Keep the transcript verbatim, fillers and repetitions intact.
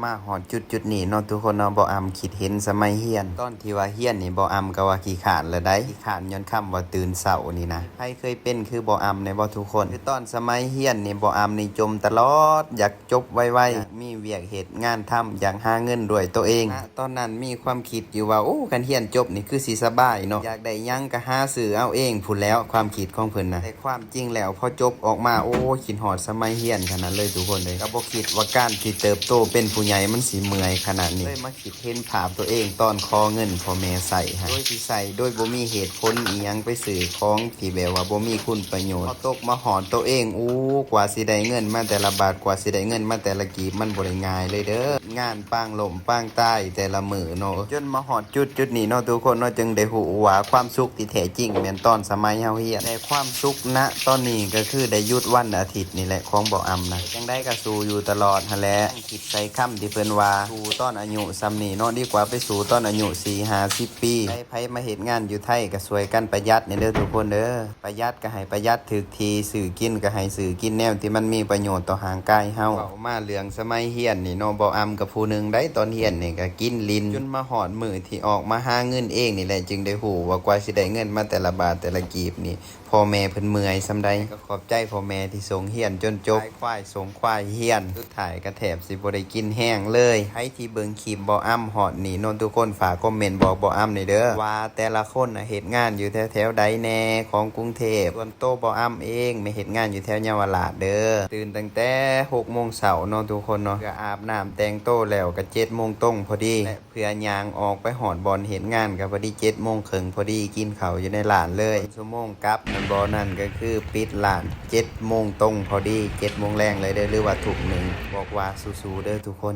มาฮอดจุดจุดนี้เนาะทุกคนเนาะ บ่าวอำคิดเห็นสมัยเฮียน ตอนที่ว่าเฮียนนี่บ่าวอำก็ว่าขี้คร้านแล้วได้ ขี้คร้านย้อนคำว่าตื่นเช้านี่นะ ไผเคยเป็นคือบ่าวอำแหน่บ่ทุกคน คือตอนสมัยเฮียนนี่บ่าวอำนี่จ่มตลอด อยากจบไวๆ อยากมีเวียกเฮ็ดงานทำ อยากหาเงินด้วยตัวเอง ณ ตอนนั้นมีความคิดอยู่ว่า โอ้ คันเฮียนจบนี่คือสิสบายเนาะ อยากได้หยังก็หาซื้อเอาเองพู้นแหล้ว ความคิดของเพิ่นนะ แต่ความจริงแล้วพอจบออกมา โอ้ คิดฮอดสมัยเฮียนขนาดเลยทุกคนเลย ก็บ่คิดว่าการที่เติบโตเป็นผู้ใหญ่มันสิเมื่อยขนาดนี้ เลยมาคิดเห็นภาพตัวเองตอนขอเงินพ่อแม่ใช้หั้น โดยที่ใช้โดยบ่มีเหตุผลอิหยัง ไปซื้อของที่แบบว่าบ่มีคุณประโยชน์ พอตกมาฮอดตัวเอง อู้ กว่าสิได้เงินมาแต่ละบาท กว่าสิได้เงินมาแต่ละกีบ มันบ่ได้ง่ายเลยเด้อ งานปางล้มปางตายแต่ละมื้อเนาะ จนมาฮอดจุดจุดนี้เนาะทุกคนเนาะ จึงได้ฮู้ว่าความสุขที่แท้จริงแม่นตอนสมัยเฮาเฮียน แต่ความสุขณตอนนี้ก็คือได้หยุดวันอาทิตย์นี่แหละของบ่าวอำนะ จั่งใดก็สู้อยู่ตลอดหั้นแหละ คิดใส่คำที่เพิ่นว่า สู้ตอนอายุส่ำนี้เนาะ ดีกว่าไปสู้ตอนอายุสี่ห้าสิบปี ไผมาเฮ็ดงานอยู่ไทยก็ช่วยกันประหยัดแหน่เด้อทุกคนเด้อ ประหยัดก็ให้ประหยัดถูกที่ ซื้อกินก็ให้ซื้อกินแนวที่มันมีประโยชน์ต่อร่างกายเฮา เว้ามาเรื่องสมัยเฮียนนี่เนาะ บ่าวอำก็ผู้หนึ่งได้ ตอนเฮียนนี่ก็กินหลิ้น จนมาฮอดมื้อที่ออกมาหาเงินเองนี่แหละ จึงได้ฮู้ว่ากว่าสิได้เงินมาแต่ละบาทแต่ละกีบนี่ พ่อแม่เพิ่นเมื่อยส่ำใด ก็ขอบใจพ่อแม่ที่ส่งเฮียนจนจบ ขายควายส่งควายเฮียน สุดท้ายก็แทบสิบ่ได้กินแฮงเลย ไผที่เบิ่งคลิปบ่าวอำฮอดนี่เนาะทุกคน ฝากคอมเมนต์บอกบ่าวอำแหน่เด้อ ว่าแต่ละคนน่ะเฮ็ดงานอยู่แถวๆใดแหน่ของกรุงเทพฯ ส่วนโตบ่าวอำเองมาเฮ็ดงานอยู่แถวเยาวราชเด้อ ตื่นตั้งแต่หกโมงเช้าเนาะทุกคนเนาะ ก็อาบน้ำแต่งโตแล้วก็เจ็ดโมงตรงพอดี และเพื่อย่างออกไปฮอดบ่อนเฮ็ดงานก็พอดีเจ็ดโมงครึ่งพอดี กินข้าวอยู่ในร้านเลย ชั่วโมงกลับนั่นบ่ นั่นก็คือปิดร้านเจ็ดโมงตรงพอดี เจ็ดโมงแลงเลยเด้อ หรือว่าทุ่มหนึ่ง บอกว่าสู้ๆเด้อทุกคน